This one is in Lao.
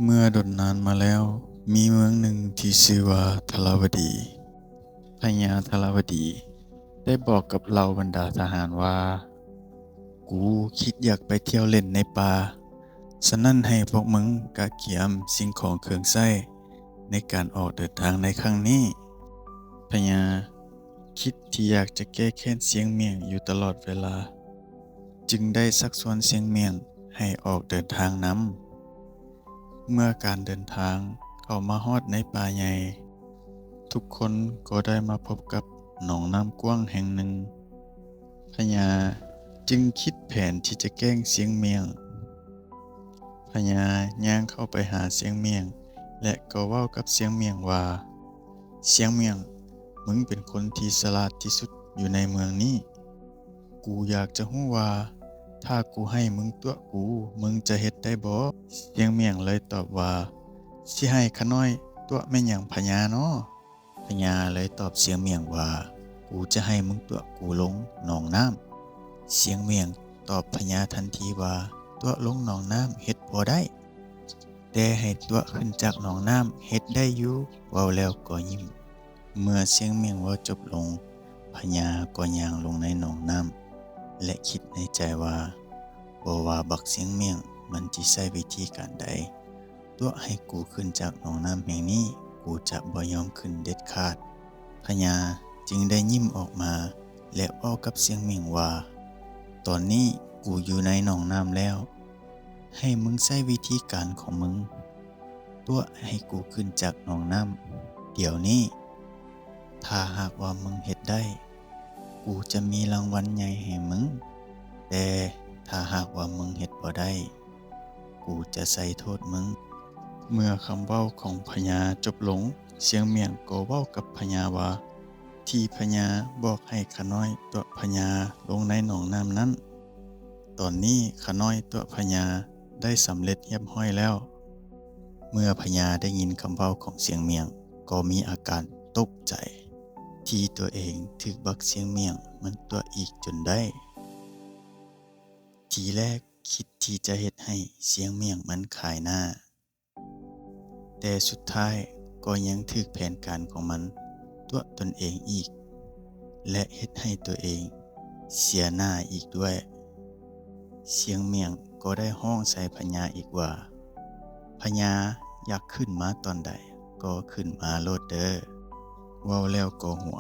ເມື່ອດົນນານມາແລ້ວ, ມີເມືອງໜຶ່ງທີ່ຊື່ວ່າທະລາວະດີ. ພະຍາທະລາວະດີໄດ້ບອກກັບເຫຼົ່າບັນດາທະຫານວ່າ, ກູຄິດຢາກໄປທ່ຽວຫຼິ້ນໃນປ່າ, ສະນັ້ນໃຫ້ພວກມຶງກະກຽມສິ່ງຂອງເຄື່ອງໃຊ້ໃນການອອກເດີນທາງໃນຄັ້ງນີ້. ພະຍາຄິດທີ່ຢາກຈະແກ້ແຄ້ນຊຽງໝ້ຽງຢູ່ຕະຫຼອດເວລາ, ຈຶ່ງໄດ້ຊັກຊວນຊຽງໝ້ຽງໃຫ້ອອກເດີນທາງນຳ. ເມື່ອການເດີນທາງເຂົ້າມາຮອດໃນປ່າໃຫຍ່, ທຸກຄົນກໍໄດ້ມາພົບກັບໜອງນ້ຳກວ້າງແຫ່ງໜຶ່ງ. ພະຍາຈຶ່ງຄິດແຜນທີ່ຈະແກ້ງຊຽງໝ້ຽງ. ພະຍາຍ່າງເຂົ້າໄປຫາຊຽງໝ້ຽງ ແລະ ກໍເວົ້າກັບຊຽງໝ້ຽງວ່າ, ຊຽງໝ້ຽງ, ມຶງເປັນຄົນທີ່ສະຫຼາດທີ່ສຸດຢູ່ໃນເມືອງນີ້. ກູຢາກຈະຮູ້ວ່າ ຖ້າກູໃຫ້ມຶງຕົວະກູ, ມຶງຈະເຮັດໄດ້ບໍ່? ຊຽງໝ້ຽງເລີຍຕອບວ່າ, ຊິໃຫ້ຂ້ານ້ອຍຕົວະແມ່ນຫຍັງພະຍານໍ? ພະຍາເລີຍຕອບຊຽງໝ້ຽງວ່າ, ກູຈະໃຫ້ມຶງຕົວະກູລົງໜອງນ້ຳ. ຊຽງໝ້ຽງຕອບພະຍາທັນທີວ່າ, ຕົວະລົງໜອງນ້ຳເຮັດບໍ່ໄດ້, ແຕ່ໃຫ້ຕົວະຂຶ້ນຈາກໜອງນ້ຳເຮັດໄດ້ຢູ່. ເວົ້າແລ້ວກໍຍິ້ມ. ເມື່ອຊຽງໝ້ຽງເວົ້າຈົບລົງ, ພະຍາກໍຍ່າງລົງໃນໜອງນ້ຳ ແລະ ຄິດໃນໃຈວ່າ, ບໍ່ວ່າບັກຊຽງໝ້ຽງມັນຊິໃຊ້ວິທີການໃດ, ຕົວະໃຫ້ກູຂຶ້ນຈາກໜອງນ້ຳແຫ່ງນີ້, ກູຈະບໍ່ຍອມຂຶ້ນເດັດຂາດ. ພະຍາຈຶ່ງໄດ້ຍິ້ມອອກມາ ແລະ ເວົ້າກັບຊຽງໝ້ຽງວ່າ, ຕອນນີ້ກູຢູ່ໃນໜອງນ້ຳແລ້ວ, ໃຫ້ມຶງໃຊ້ວິທີການຂອງມຶງ, ຕົວະໃຫ້ກູຂຶ້ນຈາກໜອງນ້ຳດຽວນີ້. ຖ້າຫາກວ່າມຶງເຮັດໄດ້, ກູຈະມີລາງວັນໃຫຍ່ໃຫ້ມຶງ, ແຕ່ຖ້າຫາກວ່າມຶງເຮັດບໍ່ໄດ້, ກູຈະໃສ່ໂທດມຶງ. ເມື່ອຄຳເວົ້າຂອງພະຍາຈົບລົງ, ຊຽງໝ້ຽງກໍເວົ້າກັບພະຍາວ່າ, ທີ່ພະຍາບອກໃຫ້ຂ້ານ້ອຍຕົວະພະຍາລົງໃນໜອງນ້ຳນັ້ນ, ຕອນນີ້ຂ້ານ້ອຍຕົວະພະຍາໄດ້ສຳເລັດຮຽບຮ້ອຍແລ້ວ. ເມື່ອພະຍາໄດ້ຍິນຄຳເວົ້າຂອງຊຽງໝ້ຽງ, ກໍມີອາການຕົກໃຈ ທີ່ຕົວເອງຖືກບັກຊຽງໝ້ຽງມັນຕົວະອີກຈົນໄດ້. ທີແລກຄິດທີ່ຈະເຮັດໃຫ້ຊຽງໝ້ຽງມັນຂາຍໜ້າ, ແຕ່ສຸດທ້າຍກໍຍັງຖືກແຜນການຂອງມັນຕົວະຕົນເອງອີກ ແລະ ເຮັດໃຫ້ຕົວເອງເສຍໜ້າອີກດ້ວຍ. ຊຽງໝ້ຽງກໍໄດ້ຮ້ອງໃສ່ພະຍາອີກວ່າ, ພະຍາຢາກຂຶ້ນມາຕອນໃດກໍຂຶ້ນມາໂລດເດີ້. ເວົ້າແລ້ວກໍຫົວ,